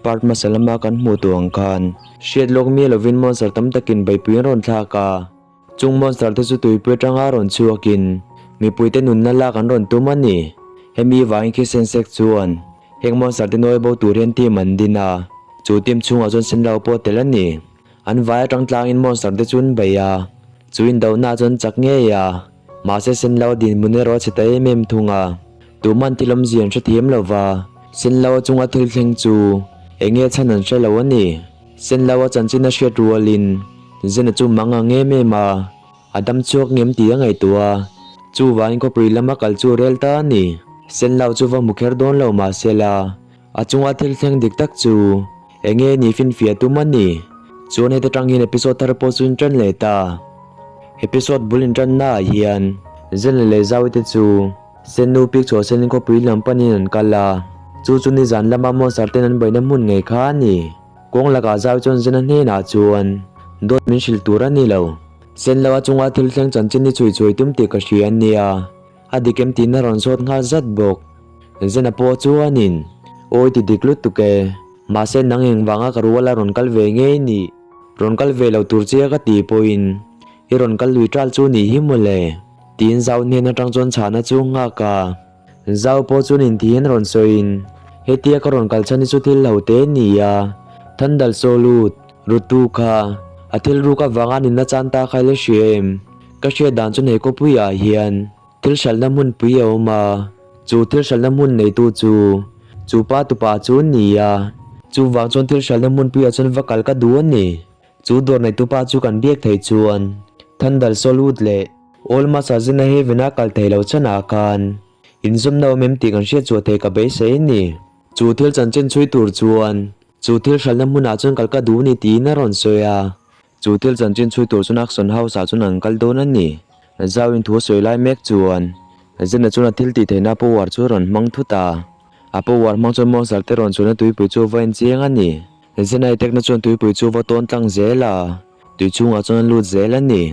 Part hmasa lama kan hmuh tawh ang khan hriat lawk miah lovin monster tam takin beihpui an rawn thlak a. Chung monster te chu tuipui atanga rawn chhuakin mipuite nunna lak an rawn tum a ni. Hemi vangin khi Sensek chuan heng monster te nawi bo tur hian team an din a, chu team chhungah chuan Senlo pawh a tel a ni. An vai atang tlangin monster te chu an bei a, chu indohna ah chuan chak ngei a, mahse Senlo dinhmun erawh a chhe ta em em thung a. Tuman thil awmzia an hrethiam lo va, Senlo a chunga thil thleng chu eng nge chhan an hre lo a ni. Senlo a chanchin a hriat rualin Zena chu mang ang em em a, a dam chhuak ngem tih a ngaihtuah a, chuvangin khawpui lama kal chu a rel ta a ni. Senlo chu va hmu kher dawn lo mahsela, a chunga thil thleng dik tak chu eng nge ni finfiah tum a ni. Chuan heta tang hian episode thar pawh chu in tan leh ta. Episode bul in tanna ah hian Zena leh Zaui te chu Sennu pik chhuah senin khawpui lam panin an kal a, chu chu nizan lama monster ten an baina hmun ngei kha a ni. Kawng lakah zau chuan Zena hnenah chuan dawt min hrilh tur a ni lo. Sen lo a chunga thil thleng chanchin hi chhui chhui tum tih ka hria a nia, a dik em tiin a rawn zawt nghal zat bawk. Zena pawh chuanin, Awi ti dik lutuk e, mahse nang engvanga ka rual a rawn kal ve ngei nih, rawn kal ve lo tur che a ka tih pawhin i rawn kal lui ṭal chu nih hi mawle. Tiin Zau hnen atang chuan chhahna chu nghak a. Zau pawh chuan inthihin rawn sawiin, Hetia ka rawn kal chhan hi chu thil lo te ni a, Thandal saw lut, Rutu kha, a thil ruk avanga nunna chan ta kha i la hria em? Ka hriat dan chuan he khawpuiah hian thil hralhna hmunpui a awm a, chu thil hralhna hmun neitu chu chu pa tupa chu ni a, chuvang chuan thil hralhna hmunpuiah chuan va kal ka duh a ni. Chu dawr neitupa chu kan biak thei chuan Thandal saw lut leh Old Masa zina Heaven a kal thei lo chhanah khan inzawmna awm em tih kan hriat chhuah thei ka beisei a ni. Chu thil chanchin chhui tur chuan chu thil hralhna hmunah chuan kal ka duh ni tiin a rawn sawi a. Chu thil chanchin chhui tur chuan Action House ah chuan an kal dawn a ni. Zauin thu a sawi lai mek chuan Zena chuan a thil tih theihna power chu a rawn hmang thut a. A power hmang chuan monster te rawn chhuahna tuipui chu a va inchiang a ni. Zenai tekna chuan tuipui chu va tawn tlang zel a, tui chhungah chuan a lut zel a ni.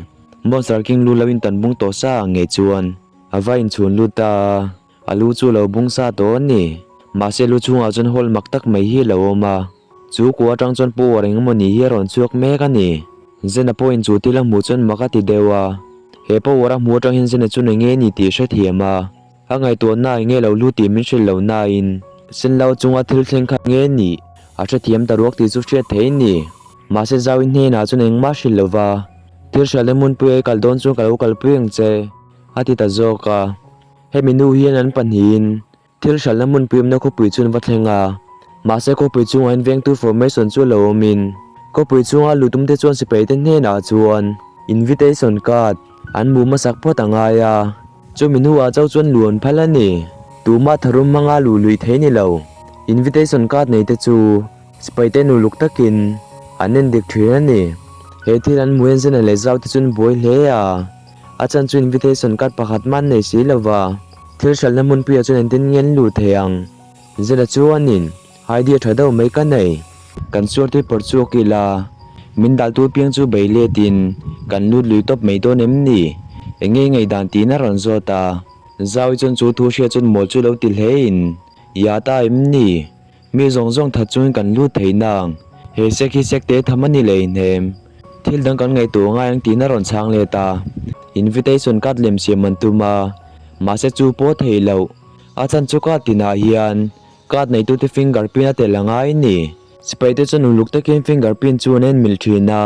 Monster King lu lo in tan bung tawh sa ang ngei chuan a va inchhun lut ta a, a lu chu a lo bung sa tawh a ni. Mahse lu chhungah chuan hall mak tak mai hi a lo awm a, chu kua atang chuan power eng emaw ni hi a rawn chhuak mek a ni. Zena pawhin chu thil a hmuh chuan mak a ti deuh a, he power a hmuh atang hian Zena chu eng nge ni tih hrethiam a. A ngaihtuahna eng nge lo lu tih min hrilh lo nain Senlo chunga thil thleng kha nge nih a hrethiam ta ruak tih chu hriat theih ni. Mahse Zauin hnenah chuan engmah hrilh lo va, Thil hriatna hmunpui ei kal dawn chuan ka lo kalpui ang che, a ti ta zawk a. Hemi nu hian an pahnihin thil hriatna hmunpui awmna khawpui chu an va thleng a. Mahse khawpui chungah hian vengtu formation chu a lo awmin khawpui chunga luh tumte chuan sipaite hnenah chuan invitation card an hmuh hmasak phawt a ngai a. Chumi hnuah chauh chuan lu an phal a ni. Tumah tharum hmanga luh luih thei ni lo. Invitation card nei te chu sipaite nu luk takin an en dik thin a ni. He thil an hmuh hian Zena leh Zau te chu an buai hle a. A chan chu invitation card pakhat mah an nei si lo va. Thil hralhna hmunpuiah chuan engtin nge an luh thei ang? Zena chuanin idea tha deuh mai ka nei. Kan suartui pawrh chhuak ila, min daltu apiang chu bei letin kan lut lui tawp mai dawn em ni? Eng nge ngaihdan tiin a rawn zawt a. Zaui chuan chu thu hriat chuan mawl chu lo ti hlein, Ya ta em ni? Mi zawng zawng that chungin kan lut thei nang. He sek hi sek te tham a ni lei hnem. Thil dang kan ngaihtuah ngai ang tiin a rawn chhang let a. Invitation card lem siam an tum a, mahse chu pawh thei loh. A chan chu card tinah hian Card neitute fingerprint a tel a ngai ni. Sipaite chuan uluk takin fingerprint chu an en mil thin a,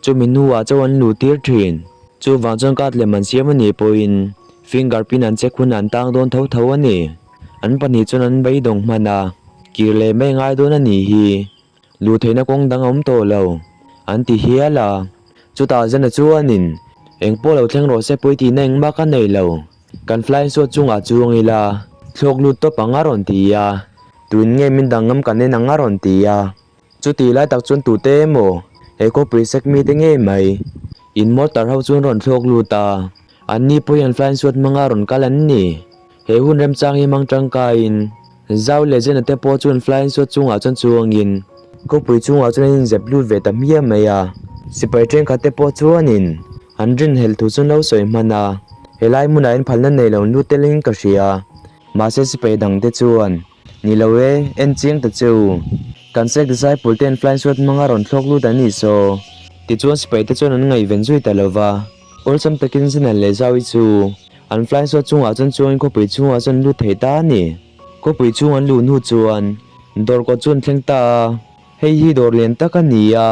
chumi hnuah chauh an luh tir thin. Chuvang chuan card lem an siam a nih pawhin fingerprint an check hunah an tang dawn tho tho a ni. An pahnih chuan an beidawng hman a, kir leh mai ngai dawn a nih hi. Luh theihna kawng dang a awm tawh lo, an ti hial a. Chutah Zena chuanin, Engpawh lo thleng rawh se pawi tihna engmah ka nei lo. Kan flying suit chungah chuang ila, thlawk lut tawp ang a rawn ti a, tuin nge min dang ngam kan en ang a rawn ti a. Chuti lai tak chuan tute emaw he khawpui sek mite ngei mai in mortar ho chuan rawn thlawk lut a, an ni pawh hian flying suit hmanga rawn kal an ni. He hun remchang hi hmang tangkaiin Zau leh Zena te pawh chuan flying suit chungah chuan chuangin khawpui chungah chuan an inzep lut ve ta hmiah mai a. Sipai thenkhat te pawh chuanin an rinhlelh thu chu an lo sawi hman a, helai hmunah hian phalna nei lo lut telin ka hria. Mahse sipai dang te chuan, Ni lo e, en chiang ta che u. Kan sect disciple ten flying suit hmanga rawn thlawk lut an nih saw. Tichuan sipai te chuan an ngaihven zui ta lo va. Awlsam takin Zinal leh Zaui chu an flying suit chungah chuan chuangin khawpui chhungah chuan an lut thei ta a ni. Khawpui chhung an luh hnu chuan dawr kawt chu an thleng ta a. Hei hi dawr lian tak a ni a,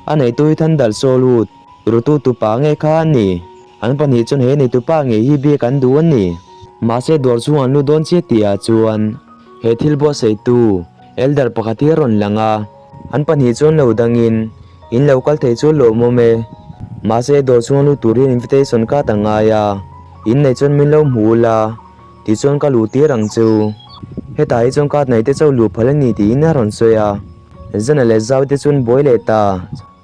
a neitu hi Thandal Sawlut, rutu tupa nge kha a ni. An pahnih chuan he neitupa ngei hi biak an duh a ni. Mahse dawr chhung an lut dawn chiah tihah chuan he thil buatsaihtu Elder pakhat hi a rawn lang a. An pahnih chuan lo dangin in lo kal thei chu lawmawm e. Mahse dawr chhung a lut tur hian invitation card a ngai a, in nei chuan min lo hmu ula. Tichuan ka luh tir ang chu. Hetah hi chuan card nei te chauh luh phal a ni tiin a rawn sawi a. Zana leh Zau te chuan buai leh ta.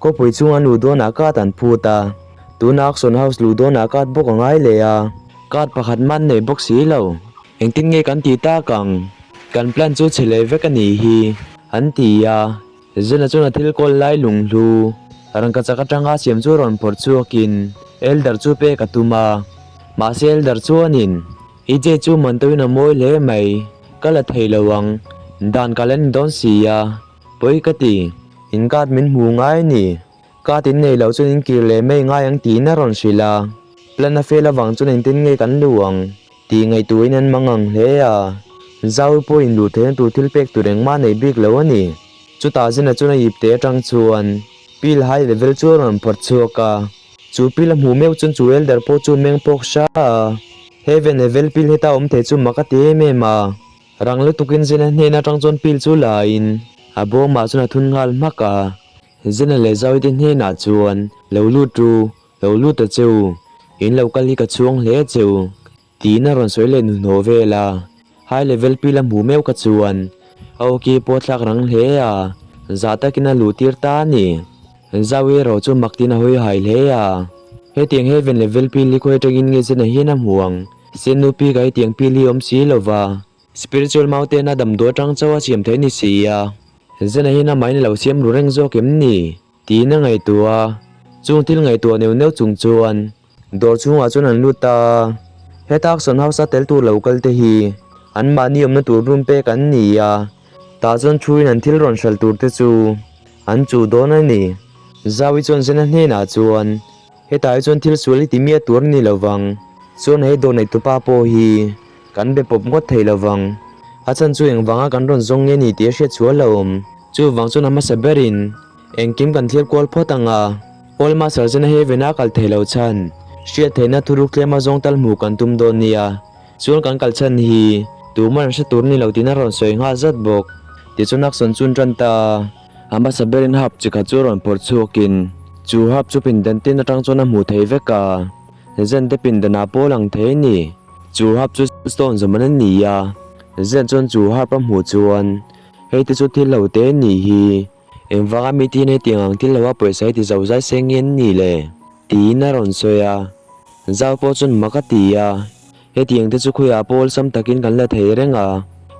Khawpui chhung an luh dawnah card an phut a. Tuna Auction House luh dawnah card bawk a ngai leh a. Card pakhat man nei bawk si lo. Engtin nge kan ti tak ang? Kan plan chu chhe leh vek a nih hi, an ti a. Zena chuan a thil kawl lai lunghlu rangkachak atanga siam chu rawn phawrh chhuakin Elder chu pek a tum a. Mahse Elder chuanin, I che chu man tawhin a mawi hle mai, ka la thei lo ang, dan ka la ni dawn si a, pawi ka ti, in card min hmu ngai a ni, card in nei loh chuan in kir leh mai ngai ang tiin a rawn hrilh a. Plan a fail avang chuan engtin nge kan luh ang? Tih ngaihtuahin an mang ang hle a, Zau pawhin luh theihna tur thil pek tur engmah nei bik lo a ni. Chutah Zena chuan a ip teh atang chuan pil high level chu a rawn phawrh chhuak a, chu pil a hmuh meuh chuan chu elder pawh chu meng pawk hra a. Heaven level pil heta awm thei chu mak a ti em em a, rang lutukin Zena hnen atang chuan pil chu la in a bawmah chuan a thun nghal hmak a. Zena leh Zauite hnenah chuan lo lut ru, Lo lut ta che u, in lo kal hi ka chhuang hle a che u, tiin a rawn sawi leh hnuhnawh vel a. High level pil a hmuh meuh ka chuan a awki pawh a thlak rang hle a, zah takin a luh tir ta a ni. Zau erawh chu mak tiin a hawi hai hle a. Hetiang heaven level pil hi khawi atangin nge Zena hian a hmu ang? Sen nu pika hetiang pil hi awm si lo va. Spiritual mountain a damdawi atang chauh a siam thei ni si a. Zena hian amahin a lo siam ru reng zawk em ni? Tiin a ngaihtuah a, chung thil ngaihtuah neuh neuh chung chuan dawr chhungah chuan an lut ta a. Heta auction house a tel tur lo kal te hi an mahni awmna tur room pek an ni a, tah chuan thuin an thil rawn hralh tur te chu an chuh dawn a ni. Zaui chuan Zena hnenah chuan, Hetah hi chuan thil sual hi ti miah tur a ni lo vang, chuan hei dawr neihtupa pawh hi kan be pawp ngawt thei lo vang, a chhan chu engvanga kan rawn zawng nge ni tih a hriat chhuah lo awm. Chuvang chuan a hmasa berin engkim kan thlir kual phawt ang a, Old Master chuan a Heaven a kal thei lo chhan hriat theihna thuruk tlema zawng tal hmuh kan tum dawn nia, chuan kan kal chhan hi tuman an hre tur ni lo tiin a rawn sawi nghal zat bawk. Tichuan Action chu an tan ta a, a hmasa berin harp chi khat chu a rawn phawrh chhuakin chu harp chu pindan tin atang chuan a hmuh thei vek a, Zen te pindanah pawh a lang thei a ni. Chu harp chu stone zawm an a ni a, Zen chuan chu harp a hmuh chuan Hei te chu thil lo te nih hi. Engvanga mi tin hetiang ang thil lo a pawisa hi ti zo zai se nge an nih le? Tiin a rawn sawi a. Zau pawh chuan mak a ti a. Hetiang te chu khawiah pawh awlsam takin kan la thei reng a.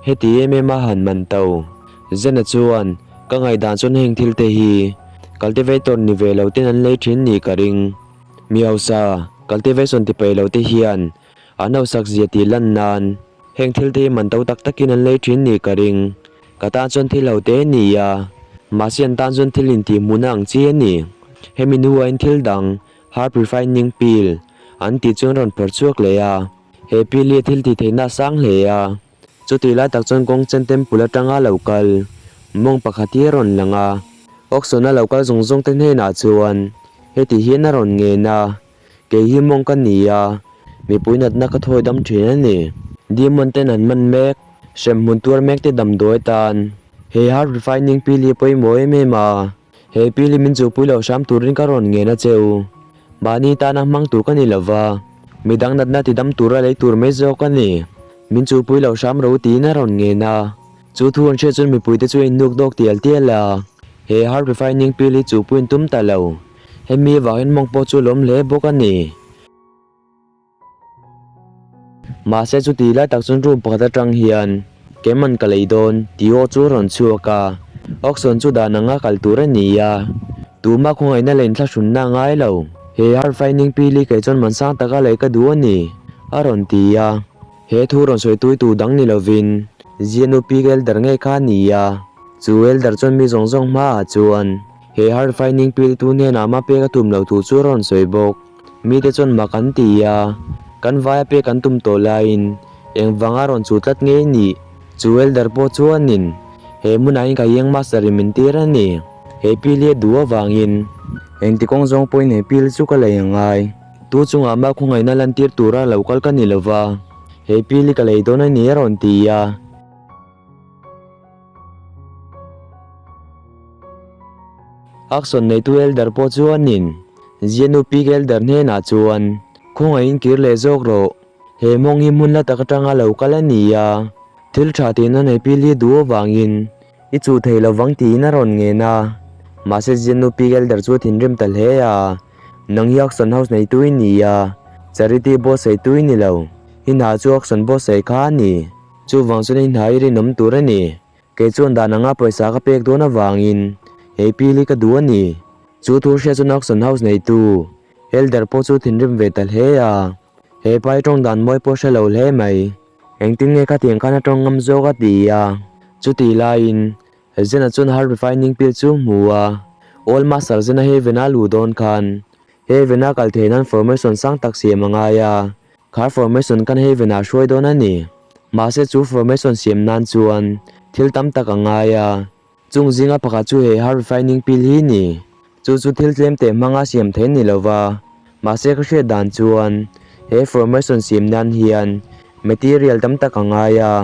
Heti em em a han man to. Zena chuan, Ka ngaihdan chuan heng thil te hi cultivator ni ve lo ten an lei thin nih ka ring. Mi hausa cultivation ti peih lo te hian an hausak zia tih lan nan Heng thil te hi man to tak takin an lei thin nih ka ring. Ka tan chuan thil ho te a ni a, mahse an tan chuan thil intih hmuhna ang chi a ni. Hemi hnuaiin thil dang, heart refining pill, an tih chuan rawn phawrh chhuak leh a. He pill hi a thil tih theihna a sang hle a. Chutih lai tak chuan kawngchen temple atanga lo kal mawng pakhat hi a rawn lang a. Auction a lo kal zawng zawng te hnenah chuan heti hian a rawn ngen a. Kei hi mawng ka ni a, mipui natna ka thawi dam thin a ni. Demon ten an man mek, hremhmun tuar mek te damdawi tan. He heart refining pil hi pawimawh em em a, he pil hi min chuhpui loh hram turin ka rawn ngen a che u. Mahni tana hmang tur ka ni lova, midang natna ti dam tura lei tur mai zawk a ni. Min chuhpui loh hram ro tiin a rawn ngen a. Chu thu an hriat chuan mipuite chu a innuk dawk tial tial a, he heart refining pil hi chuhpui an tum ta lo. Hemi avangin mawng pawh chu a lawm hle bawk a ni. Mahse chuti lai tak chuan room pakhat atang hian Keman ka lei dawn tih aw chu a rawn chhuak a, auction chu dan anga kal tur a ni a, tuma khawngaihna leh inthlahrunna a ngai lo. He heart refining pil hi kei chuan man sang taka lei ka duh a ni, a rawn ti a. He thu rawn sawi tui tu dang ni lovin Zianu Pi Gelder ngei kha a ni a. Chu Elder chuan mi zawng zawng hmaah chuan he heart finding pill tu hnenah mah pek a tum lo thu chu a rawn sawi bawk. Mite chuan mak an ti a, kan vaia pek an tum tawh laiin engvanga rawn chu tlat ngei nih? Chu Elder pawh chuanin he hmunah hian ka Young Master in min tir a ni. He pill hi a duh avangin engti kawng zawng pawhin he pill chu ka lei angai. Tu chungah mah khawngaihna lantir tura lo kal ka ni lova, he pill hi ka lei dawn a ni a rawn ti a. Action neitu Elder pawh chuanin Zianu Pik Elder hnenah chuan, Khawngaihin kir leh zawk rawh, he mawng hi hmun la tak atanga lo kal a ni a, thil tha tihna nei pil hi duh avangin i chuh thei lo vang tiin a rawn ngen a. Mahse Zianu Pik Elder chu a thinrim ta hle a, Nang hi Action House neitu i ni a, Charity buatsaihtu i ni lo, i hna chu Action buatsaih kha a ni. Chuvang chuan i hna i rinawm tur a ni. Kei chuan dan anga pawisa ka pek dawn avangin he pil hi ka duh a ni. Chu thu hria chuan auction house neitu Elder pawh chu thinrim ve ta hle a. He pa hi tawng dan mawi pawh hre lo hle mai. Engtin nge khatiang khan a tawng ngam zawk a ti a. Chutih laiin Zena chuan heart refining pill chu hmu a. Old Master Zena Heaven-a luh dawn khan Heaven-a kal theih nan formation sang tak siam a ngai a. Kha formation kan Haven ah hruai dawn a ni. Mahse chu formation siam nan chuan thil tam tak a ngai a. Chung zinga pakhat chu he heart refining pill hi ni. Chu chu thil tlem teh hmanga siam theih ni lova. Mahse ka hriat dan chuan he formation siam nan hian material tam tak a ngai a.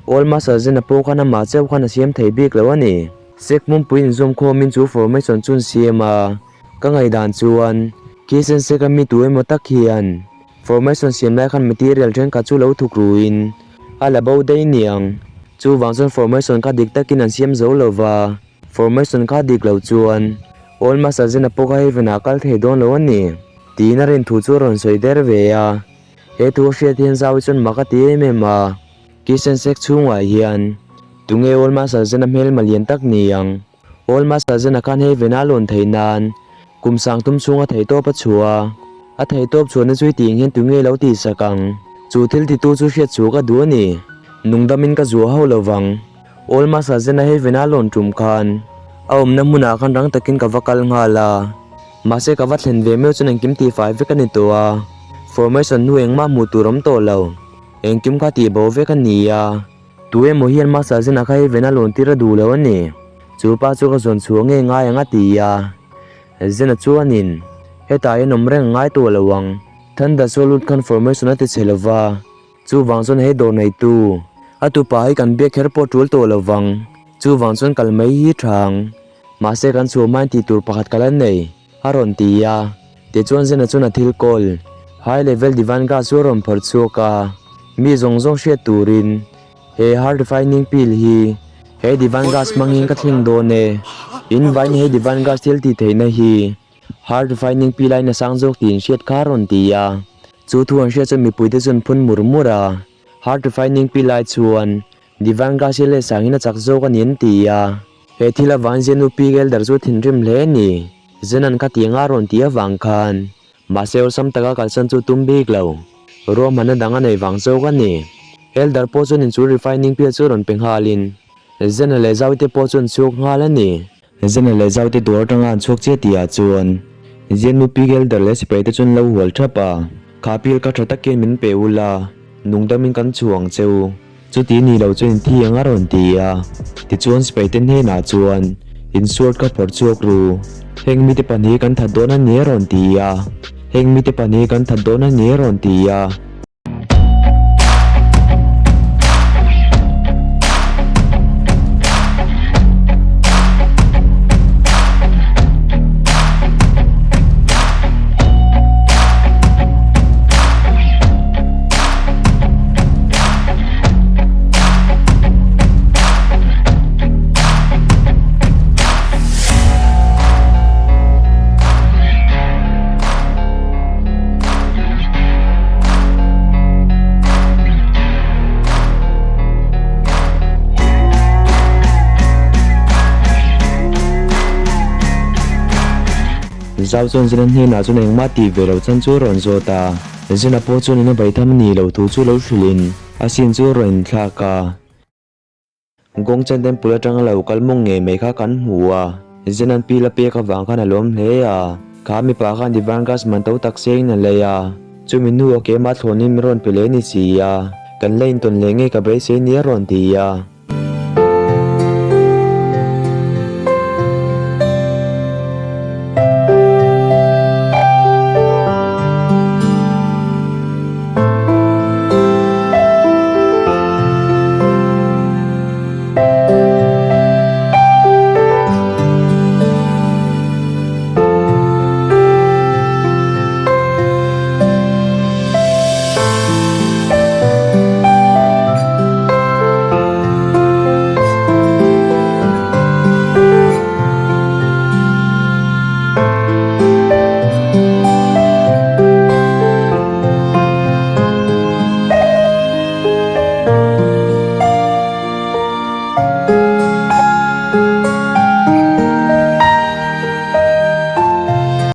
Old Master Zena pawh khan amah chauh khan a siam thei bik lo a ni. Sek hmunpui inzawm khawmin chu formation chu an siam a. Ka ngaihdan chuan khi sensek a mi tu emaw tak hian formation siam lai khan material thenkhat chu lo thuk ruin a la bo daih niang. Chuvang chuan formation kha dik takin an siam zo lo va, formation kha dik lo chuan Old Master Zena pawh kha heaven ah kal thei dawn lo a ni tiin a rin thu chu a rawn sawi der ve a. He thu a hriat hian Zau hi chuan mak a ti em em a, khi sensek chhungah hian tunge Old Master Zena hmelma lian tak ni ang? Old Master Zena khan hei vena lawn theih nan kum sang tum chhung a theihtawp a chhuah a, a theihtawp chhuahna chu i tih hian tunge lo tih sak ang? Chu thil titu chu hriat chhuah ka duh a ni. Nungdamin ka zuah hauh lo vang. Old Master Zena hei vena lawn tum khan a awmna hmunah khan rang takin ka va kal nghal a, mahse ka va thlen ve meuh chuan engkim tihfai vek a ni tawh a, formation hnu engmah hmuh tur awm tawh lo. Engkim kha tihbo vek a ni a. Tu emaw hian Master Zena kha Heaven a lawn tir a duh lo a ni. Chu pa chu ka zawn chhuah ngei ngai ang a ti a. Zena chuanin, Hetah hian awm reng ngai tawh lo ang. Thunder Solute khan formation a ti chhe lo va, chuvang chuan hei dawr neitu a tupa hi kan biak kher pawh tul tawh lo vang. Chuvang chuan kal mai hi tha ang. Mahse kan chhuah hmain tih tur pakhat ka la nei, a rawn ti a. Tichuan Zena chuan a thil kawl, High Level Divine Gas chu a rawn phawrh chhuak a. Mi zawng zawng hriat turin he heart refining pill hi he Divine Gas hmangin ka thleng dawn e. In vain he Divine Gas thil tih theihna hi heart refining pill aiin a sang zawk tih in hriat kha a rawn ti a. Chu thu an hriat chuan mipuite chu an phun mur mur a. Heart refining pill ai chuan Divine Gas hi leh sangin a chak zawk a ni an ti a. He thil avang Zenu Pi Gelder chu a thinrim hle a ni. Zenan kha tiang a rawn tih avang khan mahse awlsam taka kalsan chu tum bik lo. Ruahmanna dang a nei vang zawk a ni. Elder pawh chuan inchul refining pial chu rawn pe nghalin Zena leh Zaute pawh chu an chhuak nghal a ni. Zena leh Zaute dawr atanga an chhuak chiah tihah chuan Zenu Pig Elder leh sipaite chu an lo hual thap a. Kha pial kha tha takin min pe ula, nungdamin kan chhuah ang che u. Chuti ni lo chuan inthi ang a rawn ti a, tichuan sipaite hnenah chuan insuat ka phawrh chhuak ru, heng mite pahnih kan that dawn a ni a rawn ti a, heng mite pahnih kan that dawn a ni a rawn ti a. Zau chuan Zina hnenah chuan engmah tih ve loh chan chu a rawn zawt a. Zina pawh chuan ina baitham a nih loh thu chu lo hrilhin a sin chu a rawn inthlak a. Gongchen Temple atanga lo kal mawng ngei mai kha kan hmu a. Zen an pil a pek avang khan a lawm hle a. Kha mipa khan Divine Grass man to tak sengin a lei a. Chumi hnuah keimah thlawnin min rawn pe leh ni si a. Kan la intawn leh ngei ka beisei nia rawn ti a.